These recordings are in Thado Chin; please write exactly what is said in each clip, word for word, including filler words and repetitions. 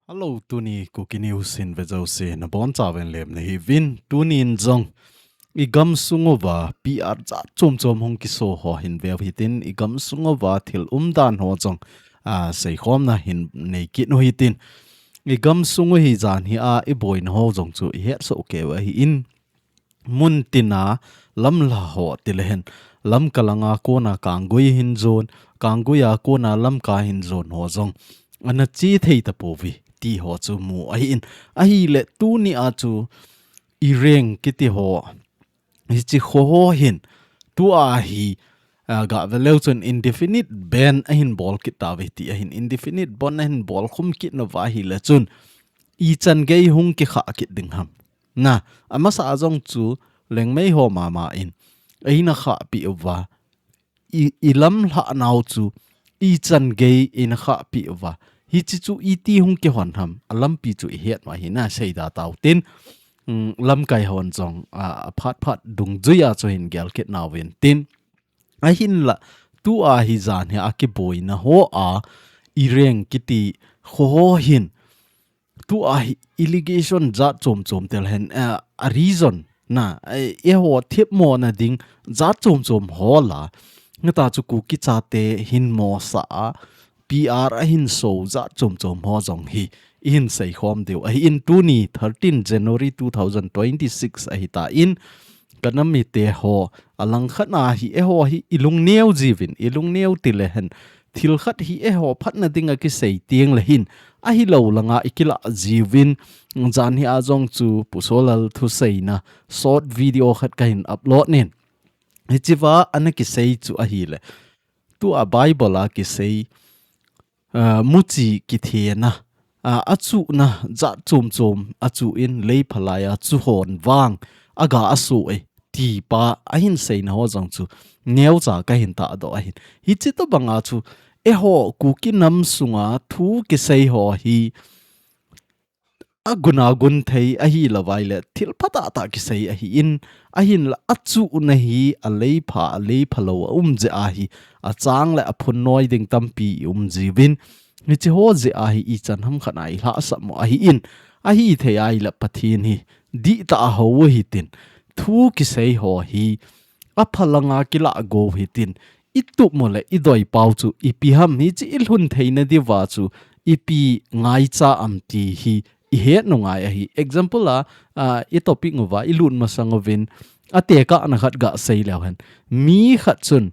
Hello, tuni Kuki News hin vejouse nabonchauvin lemna hiuvin. Tunin jong igam sunguva P R jat chom chom hung kiso ho hin veu hitin, igam sunguva thil umdan ho jong, a, seikhomna hin neikit u hitin. Igam sungu hi jan hi a iboina ho jong chu ihetsoh keu ahin. Muntina lamlha ho tilehen, Lamka langa kona Kanggui hin jon, Kangguia kona Lamka hin jon ho jong ana che thei tapouve ti ho chu mu ahin. Ahile tunia chu Ireng kiti ho, hiche kho ho hin tua hi, a, gaveleu chun indefinite ban ahin bol kit tauve ti ahin, indefinite ban ahin bol khum kit nauva ahile chun ichan gei hung kikha kit ding ham. Na, amasa a jong chu Liangmai ho mama in eina khahpeh uva, i, ilamlhah nau chu ichan gei eina khahpeh uva, hiche chu iti hung kihon ham, alampi chu ihet ma hi na seida tautin, um, lamkai hon jong, a, aphat phat dungjuia chu hin gel kit nauvin tin. Ahinla, tua hi jan hi akiboina ho a, Ireng kiti kho ho hin, tua hi allegation jat chom chom tilehen, a, a reason na, a, eiho themmo na ding jat chom chom ho la, ngata chu Kuki chate hin mosah a, P R ahin so jat chom chom ho jong hi ihin seikhom diu ahin. Tuni thirteen January two thousand twenty-six ahitan, kanam mite ho, alangkhat na hi eiho hi ilungneo jiuvin, ilungneo tilehen, thil khat hi eiho phatna dinga kisei tengle hin, ahilou langa ikilah jiuvin, jan hi a jong chu Pu Solal thuseina short video khat kahin upload in. Hichea ana kisei chu ahile, tua Bible a kisei, a, muchi kithena, a, achuhna jat chom chom achuh in, leiphalai a chuhon vang aga aso e, tipa ahin seina ho jong chu neocha kahin tahdoh ahin. Hiche tobanga chu eiho Kuki nam sunga thu kisei ho hi agun agun thei ahilouva ahile thil phatah tah kisei ahin, ahinla achuhna hi aleipha, aleiphalou aum jeh ahi, achang le aphunnoi ding tampi ium jiuvin, hiche ho jeh ahi ichan ham khat a ilhahsam u ahin, ahithei ahile Pathen hi dihtah a hou u hitin, thu kisei ho hi apha langa kilah go u hitin, itup mu le idoi pau chu ipi ham, hiche ilhun theina diuva chu ipi ngaicha am ti hi ihet u ngai ahi. Example a, a, itopic uva ilut masang uvin, atekahna khat gasei leu hen. Mi khat chun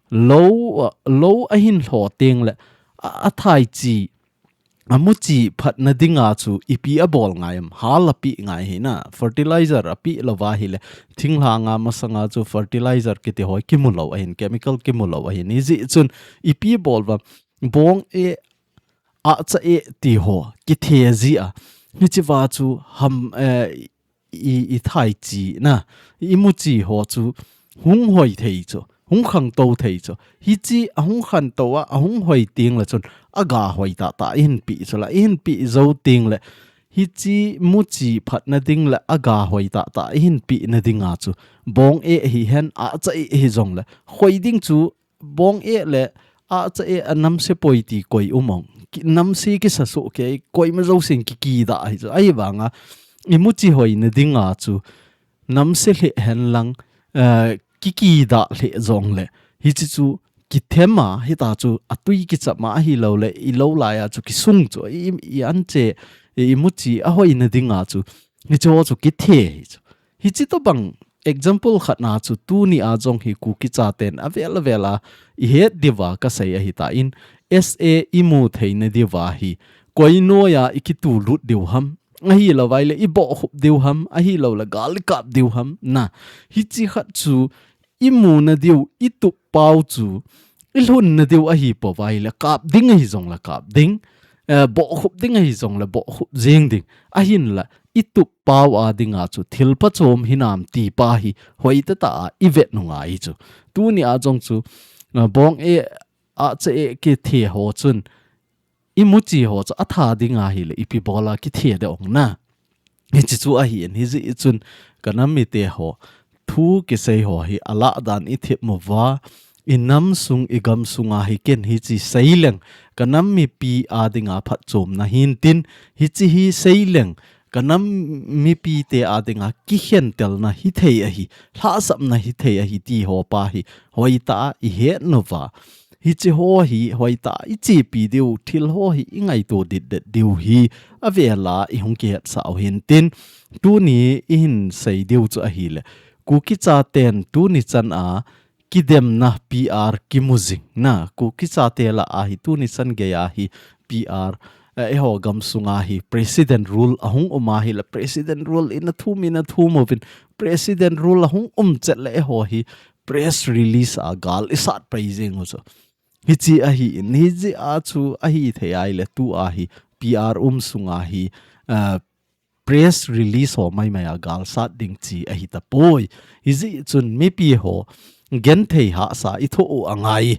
lou, a, lou ahin lho tengle, a, athaichi, amuchi phatna dinga chu ipi abol ngai am, hal apeh ngai ahi na, fertilizer apeh louva ahile, thinglhanga masanga chu fertilizer kiti ho kimu lou ahin, chemical kimu lou ahin, hijeh chun ipi bol uvam, bong eh, ahcha eh ti ho kithe jia, hichea chu ham, eh, i, ithaichi na, imuchi ho chu hung hoi thei chu, hung khangtou thei chu. Hiche ahung khangtou a, ahung hoi tengle chun aga hoi tahtah ihin peh chu la, ihin peh jou tengle, hiche muchi phatna dingle aga hoi tahtah ihin pehna dinga chu, bong eh hihen, ahcha eh hijongle, hoi ding chu bong eh le ahcha eh a namse poi ti koi um ong. Ki, namse kisa soh kei, koima jousen kikidah ahi chu. Ahivanga imuchi hoina dinga chu namse lheh hen lang, eh, kikidah lheh jongle, hiche chu kithem a, hita chu atui kichap a, ahilouleh ilou laiya chu kisung chu, i, i anche, i, imuchi ahoina dinga chu, hiche ho chu kithe hi chu. Hiche tobang example khatna chu tunia jong hi Kuki chaten avel avel a ihet diuva kasei ahitan, S A imu theina diuva hi koi noiya ikitulut diu ham, ahilouva ahile ibohkhup diu ham, ahilouleh gal ikap diu ham na. Hiche khat chu imuna diu, itup pau chu ilhunna diu ahipouva ahile kap ding ahijongle kap ding, eh, bohkhup ding ahijongle bohkhup jeng ding. Ahinla itup pau a dinga chu thil phachom hinam tipa hi hoitah tah a ivet u ngai chu. Tunia jong chu, eh, bong eh, ahcha eh kithe ho chun imuchi ho chu atha dinga ahile ipi bola kithe de ong na. Hiche chu ahin, hijeh chun kanam mite ho, thu kisei ho hi alah dan ithep uva, i nam sung i gam sunga hi ken hichi seileng, ka nam mipi a dinga phatchomna hintin, hichi hi seileng, ka nam mipite a dinga kikhentelna hithei ahi, lhahsamna hithei ahi ti ho pa hi hoitah a i het nauva. Hichi ho hi hoitah a i chepi diu, thil ho hi i ngaito ditdet diu hi avela i hung kihetsah u hintin, tuni i hin sei diu chu ahile, Kuki chaten tuni chan a kidemna P R kimu jing na, Kuki chate lah a hi tuni chan gei a hi P R, eh, eiho gam sunga hi President Rule ahung um ahile, President Rule ina thum, ina thum uvin, President Rule ahung um chet le eiho hi press release a gal i sat pai jing u chu. Hichi ahi in, hijeh a chu ahithei ahile tu a hi P R um sunga hi, eh, press release ho maimai a gal sat ding chi ahi tapoi. Hijeh chun mipi ho genthei hahsa i thoh u angai.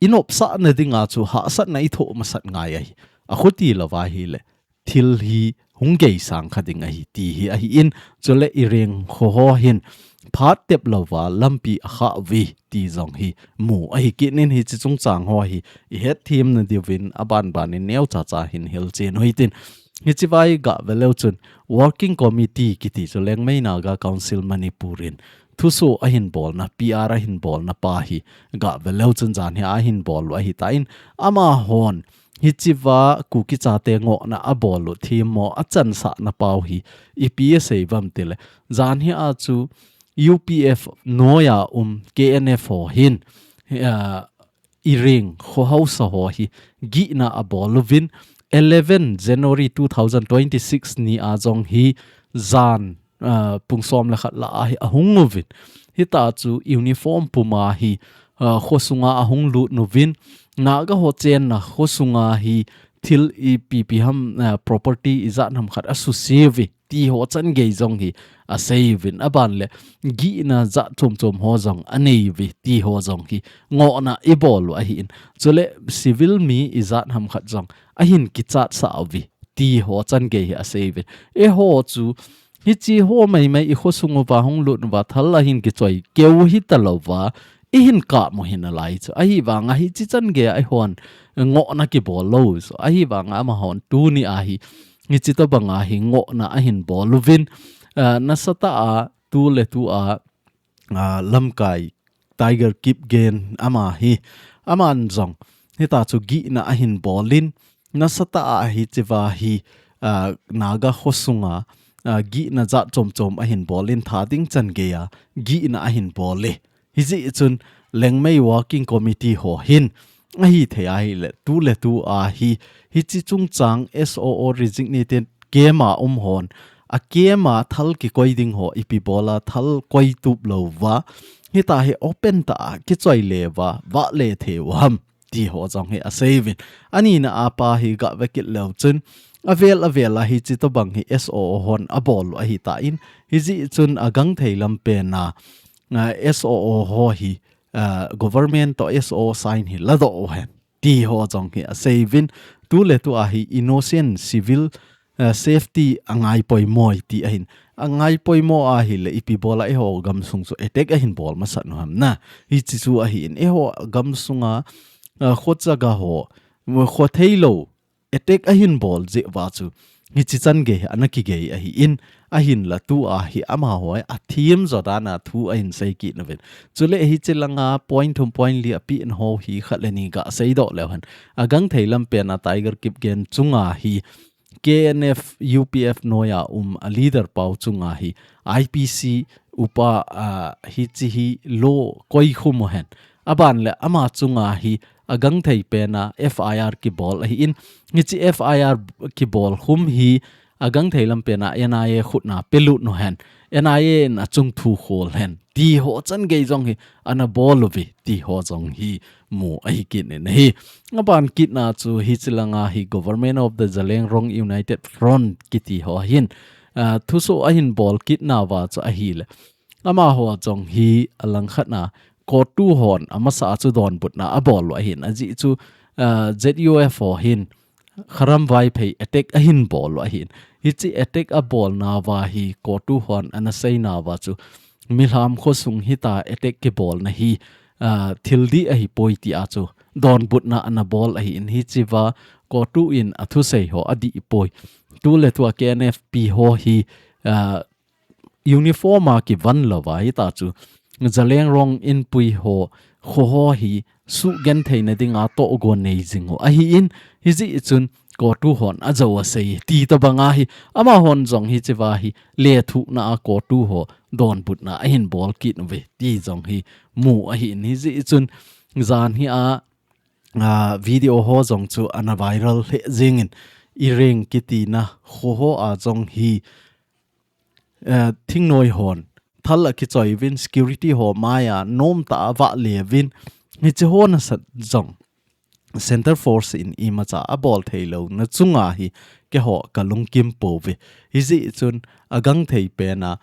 I nopsahna dinga chu hahsatna i thoh masat ngai ahi. Akhuti louva ahile, thil hi hung geisang kha ding ahi ti hi ahi in, chule i reng kho ho hin phat tep louva lampi akhah uve ti jong hi mu ahi kit in, hichi chungchang ho hi i hetthem na diuvin abanban in neocha cha hin hilchen u hitin. Hichi vai gah ve leu chun Working Committee kiti chu Liangmai Naga Council Manipur in thusoh ahin bolna, P R ahin bolna pa hi gah ve leu chun jan hi ahin bol u ahi tan, amahon hichi va Kuki chate ngohna abol u themmo achansahna pau hi ipi asei uvam tile, jan hi a chu U P F noiya um K N F ho hin, ah, i reng kho haosa ho hi gihna abol uvin, eleven January two thousand twenty-six ni a jong hi jan, ah, pung som le khat lah a hi ahung uvin. Hita chu uniform puma hi, ah, kho sunga ahung lut uvin, Naga ho chenna kho sunga hi thil ipi ipi ham, ah, property ijat ham khat asuse uve ti ho chan gei jong hi asei uvin, aban le gihna jat chom chom ho jong anei uve ti ho jong hi ngohna i bol u ahi in. Chule civil mi ijat ham khat jong ahin kichatsah uve ti ho chan gei hi asei uvin. Eiho chu hichi ho maimai i kho sung uva hung lut uva thal ahin kichoi keu hita louva, i hin kap u hi nalai chu. Ahivanga hichi chan gei a eihon ngohna kibol lou chu. Ahivanga amahon tuni a hi hichi tobanga hi ngohna ahin bol uvin, ah, nasatah a tu le tu a, ah, lamkai Tiger Kipgen ama hi, aman jong hita chu gihna ahin bol in, nasatah a hichi va hi, ah, Naga kho sunga, ah, gihna jat chom chom ahin bol in, tha ding chan gei a gihna ahin bol e. Hijeh chun Liangmai Working Committee ho hin ahithei ahile, tu le tu a hi, hichi chungchang S O O resignated camp a um hon, a camp a thal kikoi ding ho ipi bol a thal koi tup louva, hita hi open tah a kichoi le uva, vah le thei u ham ti ho jong hi asei uvin. Anina a pa hi gah ve kit leu chun, avel avel a hichi tobang hi S O O hon abol u ahi tan, hijeh chun agangthei lam pen a, ah, S O O ho hi, ah, government to S O O sign hi ladoh u hen ti ho jong hi asei uvin. Tu le tu a hi innocent civil, ah, safety angai poimo e ti ahin. Angai poimo ahile ipi bol a eiho gam sung chu attack ahin bol masat u ham na. Hichi chu ahi in, eiho gam sunga, ah, kho chaga ho, kho thei lou attack ahin bol jeh uva chu hichi chan gei hi ana kigei ahi in, ahinla tu a hi amaho hi athem jo dan a thu ahin sei kit uvin. Chule hichi langa point thum point li apeh na ho hi khat le ni gah seidoh leu hen. Agangthei lam pen a Tiger Kipgen chunga hi K N F U P F noiya um a leader pau chunga hi I P C upa, ah, hichi hi law koi khum u hen. Aban le ama chunga hi agangthei pen a F I R kibol ahi in, hichi F I R kibol khum hi agangthei lam pen a N I A khut na pelut u hen, N I A in achung thu khol hen ti ho chan gei jong hi ana bol uve ti ho jong hi mu ahi kit in ahi. Aban kit na chu hichi langa hi Government of the Zeliangrong United Front kiti ho hin, ah, thusoh ahin bol kit nauva chu ahile, amaho jong hi alangkhat na COTU hon amasa a chu donbutna abol u ahin, ajeh chu, ah, Z U F ho hin Kharam Vaiphei attack ahin bol u ahin. Hichi attack abol nauva hi COTU hon ana sei nauva chu, Milham kho sung hita attack kibolna hi, ah, thil dih ahi poi ti a chu donbutna ana bol ahi in hichiva CoTU in a thusei ho adih poi. Tu le tu a K N F P ho hi, ah, uniform a kivan lova hita chu Zeliangrong Inpui ho kho ho hi suhgentheina dinga tohgon nei jing u ahi in hijeh chun CoTU hon ajo asei ti tobanga hi amahon jong hichiva hi lethuhna a CoTU ho donbutna ahin bol kit uve ti jong hi mu ahi in hijeh chun jan hi a, a video ho jong chu ana viral lheh jingin Ireng kitina kho ho a jong hi eh, thingnoi hon thal akichoi uvin security ho maiya nomtah a vahle uvin hichi ho nasat jong Center Force in imacha abol theilouna chunga hi keiho kalungkim pouve. Hijeh chun agangthei pena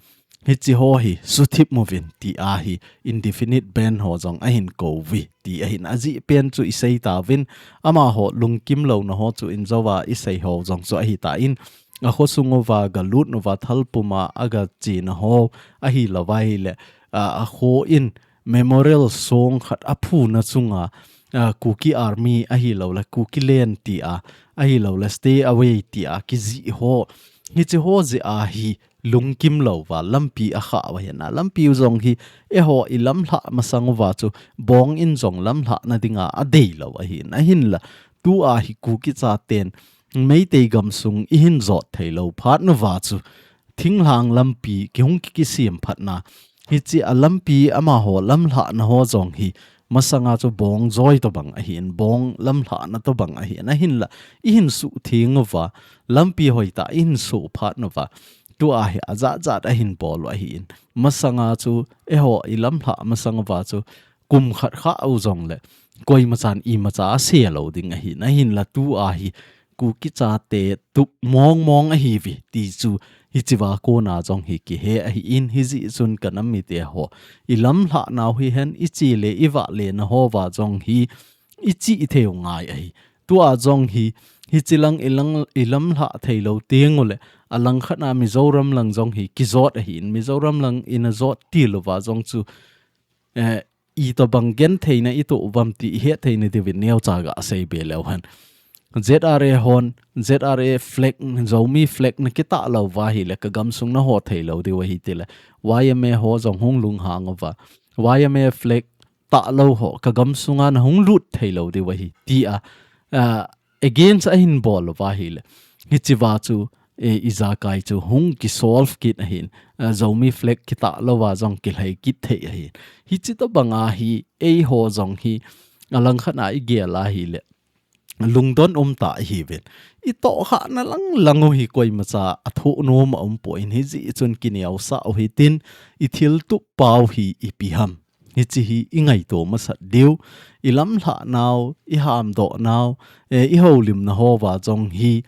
hichi ho hi suthip uvin ti a hi indefinite ban ho jong ahin kouve ti ahin ajeh pen chu isei tauvin amaho lungkim louna ho chu injouva isei ho jong chu ahitan akhosung uva galut uva thalpuma agachena ho ahilou va ahile, a, akho in memorial song khat aphuna chunga, a, Kuki Army ahilou le Kuki Land ti a ahilou le Stay Away ti a kijih ho hichi ho jeh a hi lungkim louva lampi akhah uva ahina lampi u jong hi eiho ilamlhah masang uva chu bong in jong lamlhahna dinga adeilou ahin ahinla tu a hi Kuki chaten Meitei gamsung ihin jot theilou phat nauva chu thinglhang lampi kihung kikisem phatna hichi a lampi amaho lamlhahna ho jong hi masanga chu bong joi tobang ahin bong lamlhahna tobang ahin ahinla ihin suhtheng uva lampi hoitah ihin suh phat nauva tu a hi ajat jat ahin bol u ahin masanga chu eiho ilamlhah masang uva chu kum khat khah u jong le koimachan imacha ase lou ding ahin ahinla tu a hi Kuki chate tup mong mong ahiuve ti chu hichiva kona jong hi kihe ahin hijeh chun kanam mite ho ilamlhah nau hihen iche le ivahle na houva jong hi ichihthei u ngai ahi. Tu a jong hi hichi lang ilang ilamlhah theilou teng u le alangkhat a Mizoram lang jong hi kijot ahin Mizoram lang in ajot til uva jong chu eh, itobang gentheina itoh uvam ti ihet theina diuvin neocha gasei be leu hen. Z R A hon, Z R A flag, Zomi flag nakitah lou uva ahile kagamsung naho theilou diu ahi tile. Y M A ho jong hung lunghang uva. Y M A flag tahlou ho kagamsunga nahung lut theilou diu ahi. Ti a, a, against ahin bol uva ahile. Hichiva chu eh, ijakai chu hung kisolve kit ahin, eh, Zomi flag kitah louva jong kilhai kit thei ahin. Hichi tobanga hi eiho jong hi alangkhat a igel ahile lungdon umtah ihiuvin. Itohkhahna lang lang u hi koimacha athoh nom aumpoi hijeh chun kineosah u hitin ithiltup pau hi ipi ham. Hichi hi ingaito masat diu, ilamlhah nau, ihamdoh nau, eh, ihoulimna houva jong hi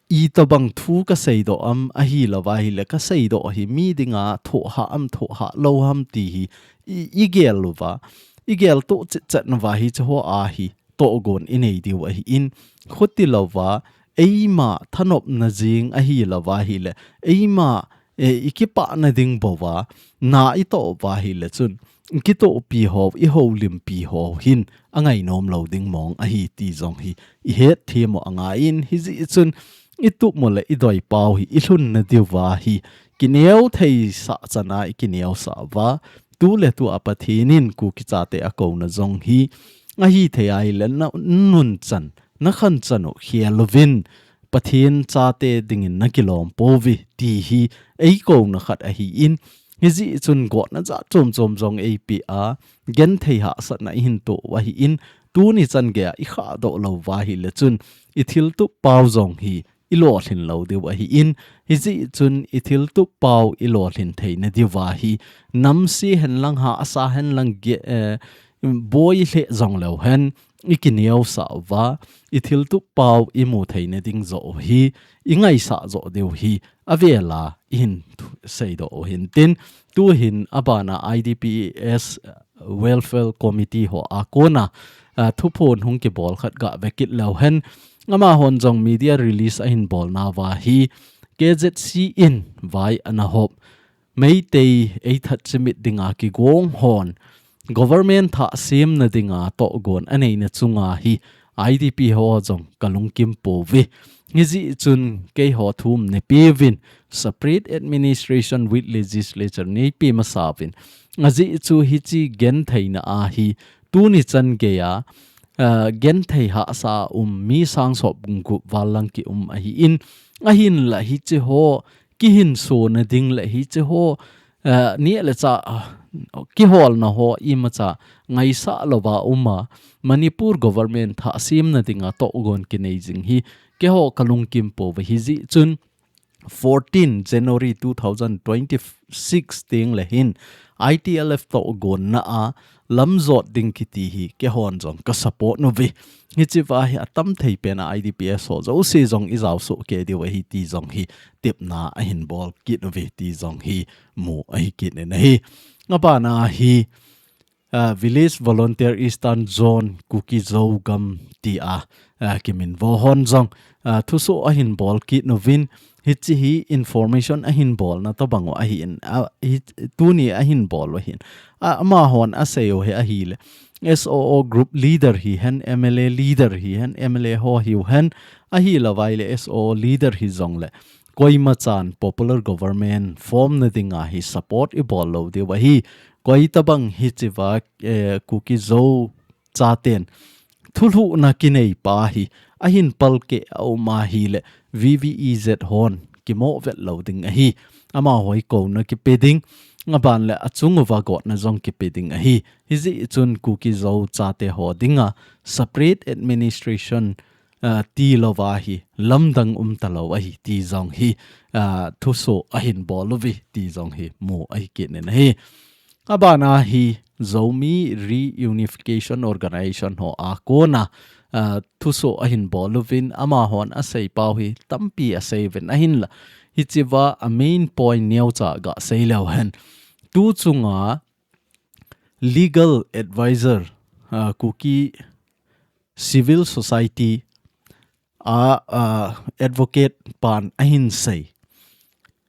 itobang thu kaseidoh am ahilou va ahile kaseidoh hi mi dinga thohhah am thohhah lou ham ti hi i, igel uva, igel toh chetchet nauva hichi ho a hi tohgon inei diu ahin, khuti louva, eima thanopna jing ahilou va ahile, eima, eh, ikipahna ding bouva, na itoh uva ahile chun, ikitohpi ho, ihoulimpi ho hin, angainom lou ding mong ahi ti jong hi, ihet them u angaiyin, hijeh chun, itup u le idoi pau hi, ilhunna diuva hi, kineo theisah chana ikineosah uva, tu le tu a Pathen in Kuki chate akouna jong hi, ahithei ahile na nunchan, nakhanchan u khel uvin, Pathen chate dingin nakilom pouve ti hi eikouna khat ahin, hijeh chun gotna jat chom chom jong eipeh a, genthei hahsatna ihin toh u ahin, tuni chan geiya ikhahdoh lou va ahile chun, ithiltup pau jong hi ilolhin lou diu ahin, hijeh chun ithiltup pau ilolhin theina diuva hi, namse henlang hahsa henlang ge, eh, boi lheh jong leu hen, ikineosah uva, ithiltup pau imu theina ding joh u hi, ingaisah joh diu hi, avela ihin seidoh u hintin, tuhin abana I D P S Welfare Committee ho a kona, ah, thuphon hung kibol khat gave kit leu hen, amahon jong media release ahin bolnauva hi, K Z C in vai ana hop, Meitei eithat chimit dinga kigong hon, government thah semna dinga tohgon aneina chunga hi I D P ho jong kalungkim pouve. Hijeh chun keiho thum neipeh uvin, separate administration with legislature neipeh masa uvin. Ajeh chu hiche gentheina a hi tuni chan geiya, ah, genthei hahsa um mi sang som gup val lang kium ahin, ahinla hiche ho kihinsona ding le hiche ho, ah, neh le chah, ah, kiholna ho imacha ngaisah louva uma Manipur government thah semna dinga tohgon kinei jing hi keiho kalungkim pouve. Hijeh chun fourteen January two thousand twenty-six teng le hin I T L F tohgonna a lamjot ding kiti hi keihon jong ka support uve. Hichea hi atam thei pena I D P S ho jouse jong ijao soh kei diu ahi ti jong hi tepna ahin bol kit uve ti jong hi mu ahi kit in ahi. Abana hi ah, Village Volunteer Eastern Zone Kuki Zo Gam tia, ah, kiminvo hon jong, ah, thusoh ahin bol kit uvin, hiche hi information ahin bolna tobang u ahin, ah, hi, tuni ahin bol u ahin. Ah, amahon asei u hi ahile, S O O group leader hihen, M L A leader hihen, M L A ho hiu hen, ahilouva ahile S O O leader hijongle koimachan popular government formna dinga hi support ibol lou diu ahi. Koi tobang hichea, eh, Kuki Zo chaten thulhuhna kinei pa hi ahin palkeh a um ahile V V E Z hon kimoh vet lou ding ahi. Amaho hi kouna kipe ding, aban le achung uva gotna jong kipe ding ahi. Hijeh chun Kuki Zo chate ho dinga separate administration, ah, tilouva hi lamdang umtalou ahi ti jong hi, ah, thusoh ahin bol uve ti jong hi mu ahi kit in ahi. Abana hi Zomi Reunification Organization ho a kona, ah, thusoh ahin bol uvin amahon asei pau hi tampi asei uvin ahinla hichea a main point neocha gasei leu hen. Tu chunga legal advisor, ah, Kuki Civil Society a, ah, advocate pan ahin sei,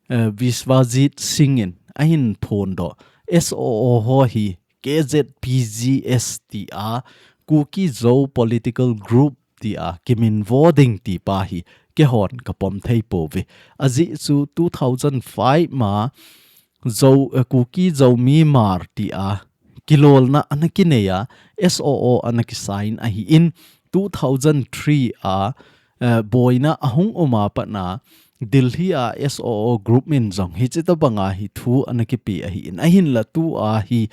eh, Biswajit Singh in ahin phondoh S O O ho hi K Z P G S tia Kuki Zo political group tia kiminvo ding ti pa hi keihon kapom thei pouve. Ajeh chu two thousand five ma Zo, eh, Kuki Zomi Hmar tia kilolna ana kinei a, S O O ana kisign ahin, two thousand three a, eh, boina ahung um a pat na Delhi a S O O group min jong hiche tobanga hi thu ana kipe ahin, ahinla tua hi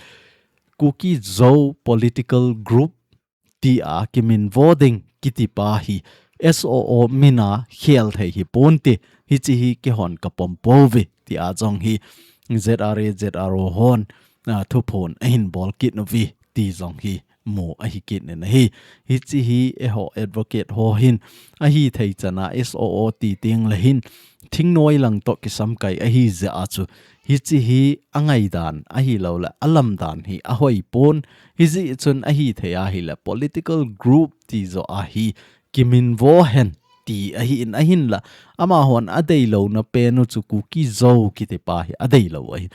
Kuki Zo political group tia kiminvo ding kiti pa hi S O O mina khel thei hi ponte, hiche hi keihon kapom pouve tia jong hi Z R A Z R O hon, ah, thuphon ahin bol kit uve ti jong hi mu ahi kit in ahi. Hiche hi eiho advocate ho hin ahithei chana S O O ti teng le hin thingnoi lang toh kisamkai ahi jeh a chu hiche hi angaidan ahilouleh alamdan hi ahoi pon, hijeh chun ahithei ahile political group ti joh a hi kiminvo hen ti ahin, ahinla amahon adeilouna pen u chu Kuki Zo kiti pa hi adeilou ahi.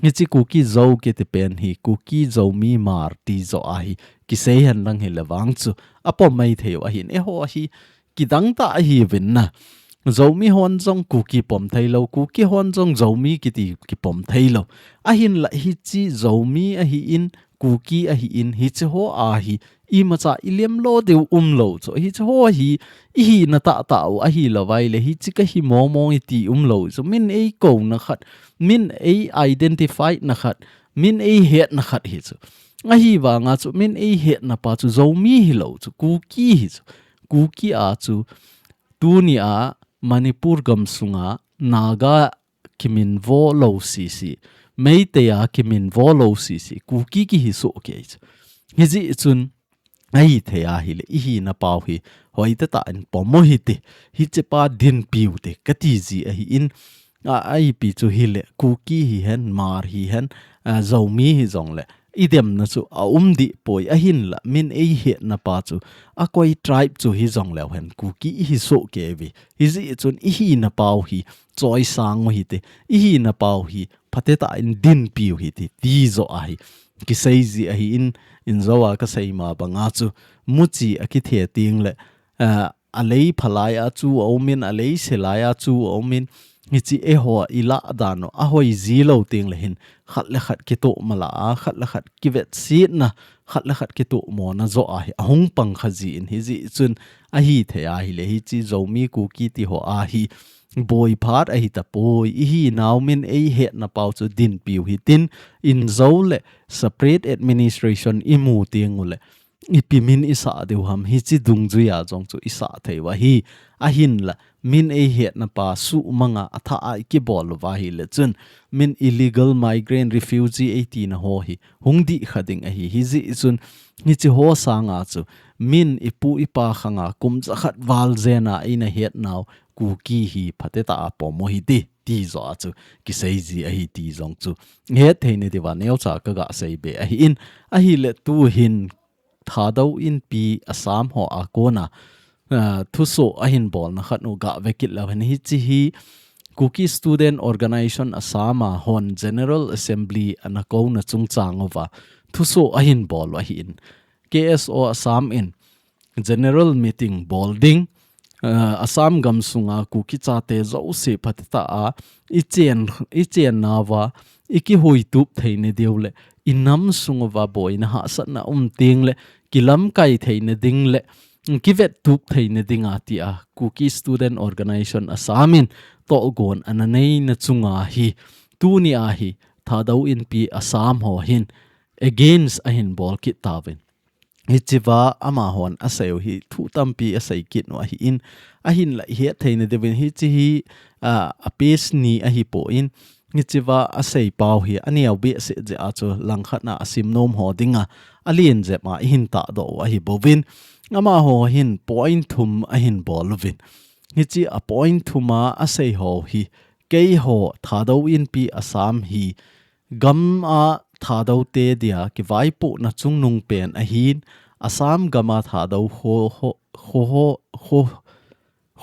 Hiche Kuki Zo kiti pen hi Kuki Zomi Hmar ti joh a hi kisei hen lang hile vang chu apom maithei u ahin, eiho hi kidang tah ahiuvin na. Zomi hon jong Kuki pom theilou, Kuki hon jong Zomi kiti kipom theilou. Ahinla hiche Zomi ahin, Kuki ahin, hiche ho a hi imacha ilemlo diu umlou chu. Hiche ho hi ihina tahtah u ahilouva ahile, hiche kahi mong mong iti umlou chu. Min eikouna khat, min ei identify na khat, min eihetna khat hi chu. Ahivanga chu min eihetna pa chu Zomi hilou chu, Kuki hi chu. Kuki a chu tunia Manipur gamsunga Naga kiminvo lou sisi, Meitei a kiminvo lou sisi, Kuki kihi soh kei chu. Hijeh chun ahithei ahile ihina pau hi hoitah tah in pom u hite, hiche pa dinpiu te kati ji ahin, a, a ipi chu hile Kuki hihen, Hmar hihen, a, Zomi hijongle i demna chu a um dih poi, ahinla min ei hetna pa chu a koi tribe chu hi jong leu hen Kuki i hi soh kei uve. Hijeh chun i hina pau hi choisang u hite, i hina pau hi phatetah in dinpi u hite, ti joh ahi. Kisei ji ahi in, in joh a ka sei ma banga chu muchi a kithe ting le, ah, a lei phalai a chu a um in, a lei selai a chu a um in, hichi eiho i lah dan u a hoi ji lou ting le hin, khat le khat kitoh mala a, khat le khat kivetsetna, khat le khat kitoh mona joh ahi, a hung pang kha ji in, hijeh chun ahi thei ahi le, hichi Zomi Kuki ti ho ahi, boi phat ahi tapoi, i hinau min ei hetna pau chu dinpi u hitin, in joh le separate administration i mu ting u le, ipi min i sah diu ham, hichi dungjui a jong chu i sah thei u ahi, ahinla, min ei hetna pa suhmang a, a thah a i kibol uva ahi le chun, min illegal migrant refugee ei tina ho hi, hung dih kha ding ahi, hijeh chun, hichi ho sanga chu, min i pu i pa khang a, kum jakhat val jen a, ei na hetnau, Kuki hi phatetah a pom u hite, ti joh a chu, kisei ji ahi ti jong chu. Het thei na diuva neocha ka ga sei be ahi in, ahi le tu hin, Thadou Inpi Assam ho a kona, ah, thusoh ahin bolna khat u ga ve kit leu hen hichi hi Kuki Student Organization Assam a hon General Assembly ana kouna chungchang uva thusoh ahin bol u ahi in. K S O Assam in General Meeting bol ding, ah, Assam gam sunga Kuki chate jouse phatetah a i chen, i chen nauva, i kihuitup thei na diu le, i nam sung uva boina hahsatna um ting le, kilamkai thei na ding le, kivettup thei na ding a ti a, Kuki Student Organization Assam in tohgon ana nei na chunga hi, tuni a hi, Thadou Inpi Assam ho hin, against ahin bol kit tauvin. Hichiva amahon asei u hi thu tampi asei kit u ahi in, ahinla i het thei na diuvin hichi hi, ah, a page ni ahi poi, hichiva asei pau hi aneo behseh jeh a chu langkhat na a sim nom ho dinga alen jep a i hin tahdoh u ahi bouvin, amaho hin point thum ahin bol uvin. Hichi a point thum a asei ho hi, keiho Thadou Inpi Assam hi gam a Thadou te dia kivaipohna chungnung pen ahin, Assam gam a Thadou kho, kho, kho, kho,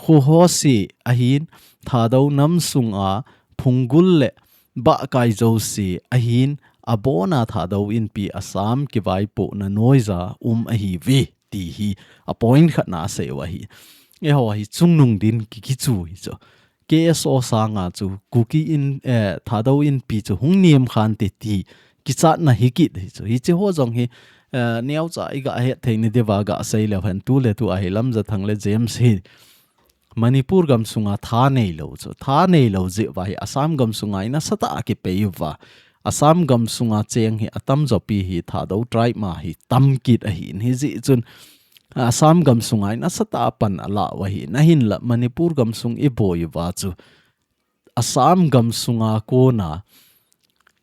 kho ho si ahin, Thadou nam sunga phunggul le bahkai jouse ahin, abona Thadou Inpi Assam kivaipohna noija um ahiuve, ti hi a point khat na asei u ahi. Eiho hi chungnung din ki, kichu hi chu. K S O sanga chu Kuki in, eh, Thadou Inpi chu hung nem khante ti kichatna hi kit hi chu. Hichi ho jong hi, eh, neocha i ga het thei na diuva ga sei leu hen tu le tu a hi Lamjathang le James hi Manipur gam sunga tha neilou chu. Tha neilou jeh uva hi Assam gam sunga i nasatah a kipei uva. Assam gam sunga cheng hi atamjo pi hi Thadou tribe ma hi tam kit ahi in hijeh chun Assam gam sunga i nasatah a pan ala u ahi in ahinla Manipur gam sung i boi uva chu Assam gam sunga kona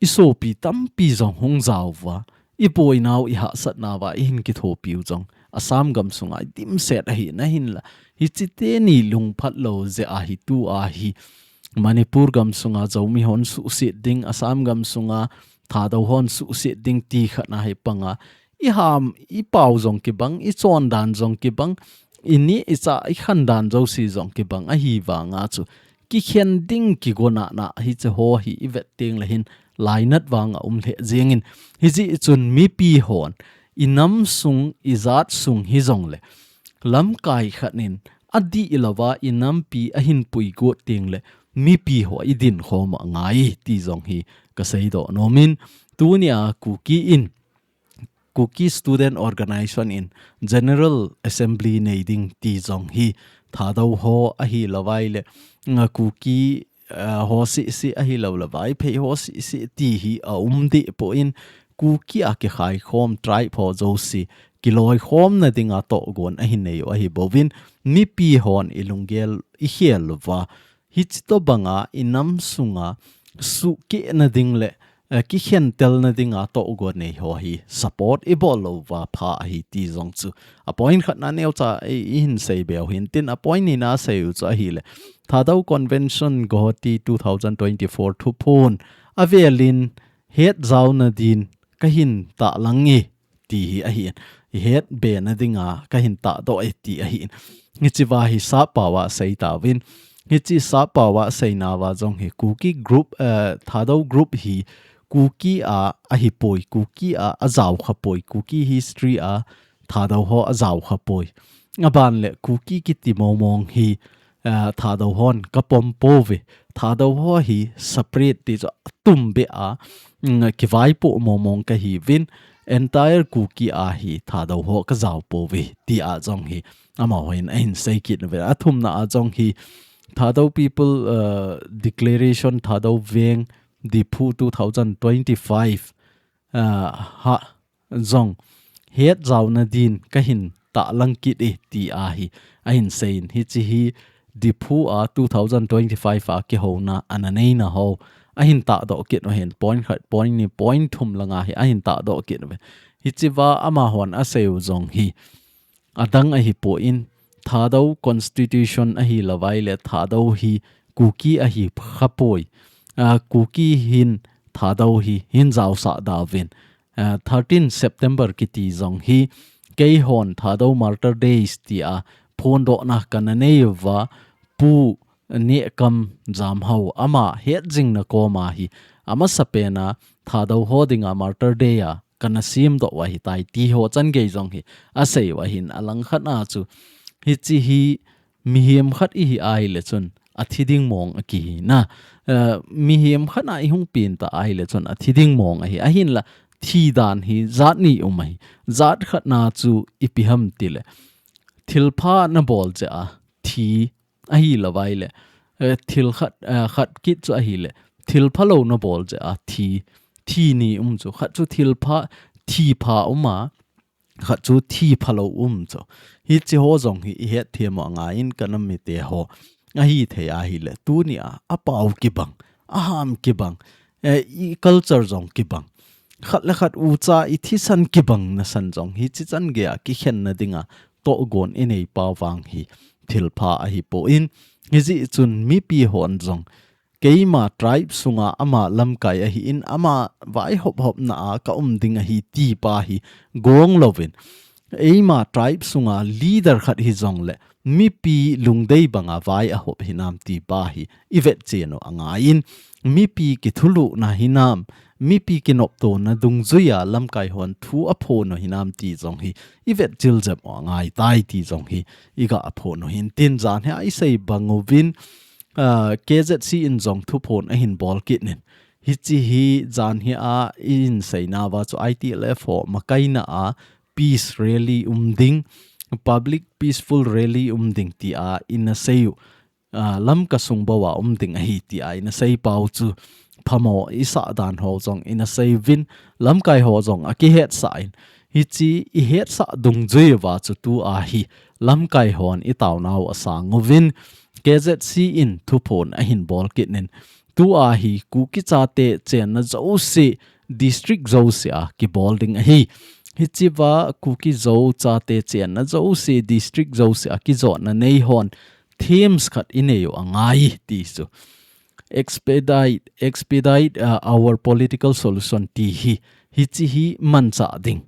i sopi tampi jong hung ja uva, i boinau i hahsatnauva i hin kithopi u jong Assam gam sunga i dimset ahi in ahinla hichi teni lungphat lou jeh a hi tu a hi Manipur gam sunga Zomi hon suhset ding, Assam gam sunga Thadou hon suhset ding ti khat na hi panga i ham, i pau jong kibang, i chondan jong kibang, i neh i chah, i khandan jouse jong kibang ahi vanga chu kikhen ding kigonahna hichi ho hi i vet teng le hin lainat vanga um lheh jeng in hijeh chun mipi hon i nam sung i jat sung hi jong le lamkai khat in adih louva i nampi ahin puigot teng le mipi ho i dinkhom u angai ti jong hi ka seidoh nom in tunia Kuki in Kuki Student Organization in General Assembly nei ding ti jong hi Thadou ho ahi lou vai le nga Kuki, ah, ho sisi ahi lou lou vai phei ho sisi ti hi a um deh poi in Kuki a kikhai khom tribe ho jouse kiloikhomna dinga tohgon ahi nei u ahi bouvin mipi hon i lunggel i khel louva Hichi tobanga i nam sunga suhkehna ding le, eh, kikhentelna dinga tohgon nei ho hi support i bol louva pha ahi ti jong chu a point khatna neocha i, i hin sei beu hin tin a point nina sei u chu ahile Thadou Convention Guwahati two thousand twenty-four thuphon avelin hetjaona din kahin tahlang e ti hi ahin. Ihet be nadinga kahin tahdoh e ti ahin. Hiche va hi sappao a seitauvin. Hiche sappao a seinauva jong hi Kuki group, eh, Thadou group hi Kuki a ahipoi, Kuki a ajaokhapoi, Kuki history a Thadou ho ajaokhapoi. Aban le Kuki kiti mongmong hi, eh, Thadou hon kapom pouve. Thadou ho hi separate ti chu atumbeh a, mm, kivaipoh mongmong kahiuvin. Entire Kuki a hi Thadou ho kajao pouve ti a jong hi amahon ahin seikit uve. Athumna a jong hi Thadou People, eh, Declaration Thadou Veng Diphu two thousand twenty-five, ah, ha jong hetjaona din kahin tahlang kit e ti ahi. Ahin seiyin hiche hi Diphu a two thousand twenty-five a kihouna ana neina ho ahin tahdoh kit uhin point khat, point ni, point thum langa hi ahin tahdoh kit uve. Hiche va amahon aseiu jong hi adang ahipon Thadou Constitution ahilouva ahile Thadou hi Kuki ahikhapoi. Ah, Kuki hin Thadou hi hin jaosah dauvin. Ah, thirteen September kiti jong hi keihon Thadou Martyr Days ti a phondohna kana neiuva Pu Nehkam Jamhao ama hetjingna koma hi amasapen a Thadou ho dinga Martyr Day a kana semdoh u ahitai ti ho changei jong hi aseiu ahin alangkhat a chu hiche hi mihem khat ihi ahile chun athi ding mong akihi na. Eh, mihem khat a ihung peng ta ahile chun athi ding mong ahi. Ahinla thi dan hi jat ni um ahi. Jat khatna chu ipi ham tile thilpha nabol jeh a thi ahilouva ahile, eh, thil khat, eh, khat kit chu ahile thilphalou nabol jeh a thi, thi ni um chu. Khat chu thilpha, thipha um a, khat chu thiphalou um chu. Hiche ho jong hi ihet them u angaiyin kanam mite ho. Ahithei ahile tunia apao kibang, aham kibang, eh, i culture jong kibang, khat le khat ucha ithisan kibangna san jong hiche changei a kikhenna dinga tohgon inei pau vang hi thilpha ahipon, hijeh chun mipi hon jong keima tribe sunga ama lamkai ahin ama vaihop hopna a kaum ding ahi ti pa hi gong louvin, eima tribe sunga leader khat hijongle mipi lungdei banga vai ahop hinam ti pa hi ivetchen u angaiyin, mipi kithulhuhna hinam, mipi kinoptona dungjuia lamkai hon thu aphon u hinam ti jong hi ivetchil jep u angaitai ti jong hi iga phon u hin tin jan hi a isei bang uvin, ah, K Z C in jong thuphon ahin bol kit in. Hiche hi jan hi a ihin seinauva chu I T L F ho makaina a peace rally um ding, public peaceful rally um ding ti a ina seiyu, ah, Lamka sung bou a um ding ahi ti a ina seipau chu phamo isah dan ho jong ina seiyuvin, lamkai ho jong akihetsah in, hiche ihetsah dungjui uva chu tua hi lamkai hon itaonau asang uvin, K Z C in thuphon ahin bol kit in, tua hi Kuki chate chenna jouse, district jouse a kibol ding ahi. Hichea Kuki Zo chate chenna jouse, district jouse a kijotna nei hon themes khat inei u angai ti chu. Expedite, expedite, uh, our political solution ti hi, hiche hi manchah ding.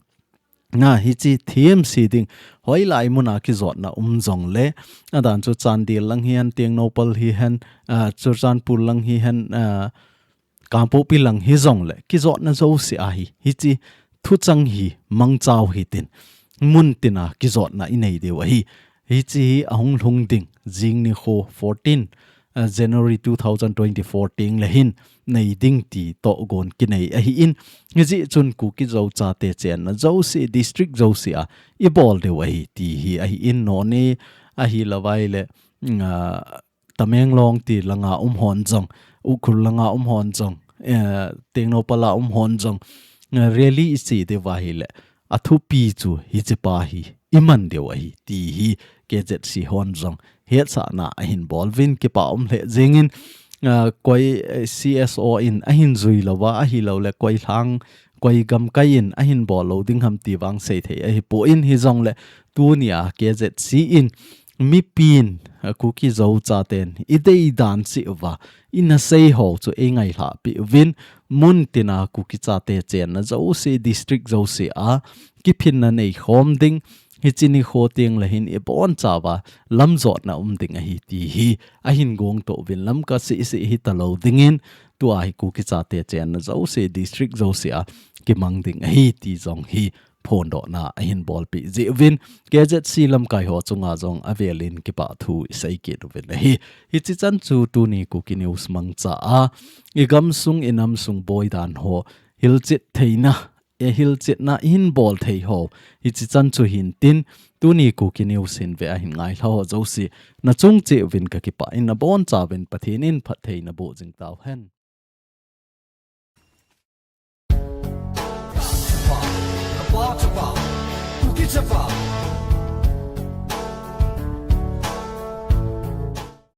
Na, hiche themes hi ding, hoilai muna kijotna um jongle, adan chu Chandel lang hihen, Tengnoupal hihen, ah, Churachandpur lang hihen, ah, Kangpokpi lang hijongle, kijotna jouse a hi, hiche thuchang hi mangcha u hitin, mun tina kijotna inei diu ahi. Hiche hi ahung lhung ding, jing nikho fourteen, ah, January two thousand twenty-four tengle hin nei ding ti tohgon kinei ahin, hijeh chun Kuki Zo chate chenna jouse, district jouse a ibol diu ahi ti hi ahin, Noney ahilouvai le, mm, ah, Tamenglong ti langa um hon jong, Ukhrul langa um hon jong, eh, Tengnoupal a um hon jong, eh, rally iche diu ahile, athupi chu hichepa hi iman diu ahi ti hi K Z C hon jong hetsahna ahin bol uvin, kipa um lheh jengin, ah, koi, eh, C S O in ahin jui louva, ahilouleh koi lhang, koi gamkai in ahin bol lou ding ham ti vang seithei ahipon, hijongle tunia K Z C in mipin, a, Kuki Zo chaten i deidan cheh uva, i nasei ho chu ei ngailhah peh uvin, mun tina Kuki chate chenna jouse, district jouse a kiphinna nei khom ding, hiche nikho teng le hin i bonchauva lamjotna um ding ahi ti hi ahin gong to uvin, Lamka seh seh hita lou dingin, tua hi Kuki chate chenna jouse, district jouse a kimang ding ahi ti jong hi phondohna ahin bolpeh jeh uvin, K Z C lamkai ho chunga jong avelin kipah thu i sei kit uvin ahi. Hiche chan chu tuni Kuki News mangcha a, i gamsung i namsung boidan ho hilchet theina, e hilchetna i hin bol thei ho, hiche chan chu hin tin, tuni Kuki News hin ve ahin ngailha ho jouse, na chung cheh uvin ka kipah in, na bonchauvin Pathen in phatthei naboh jing tauhen.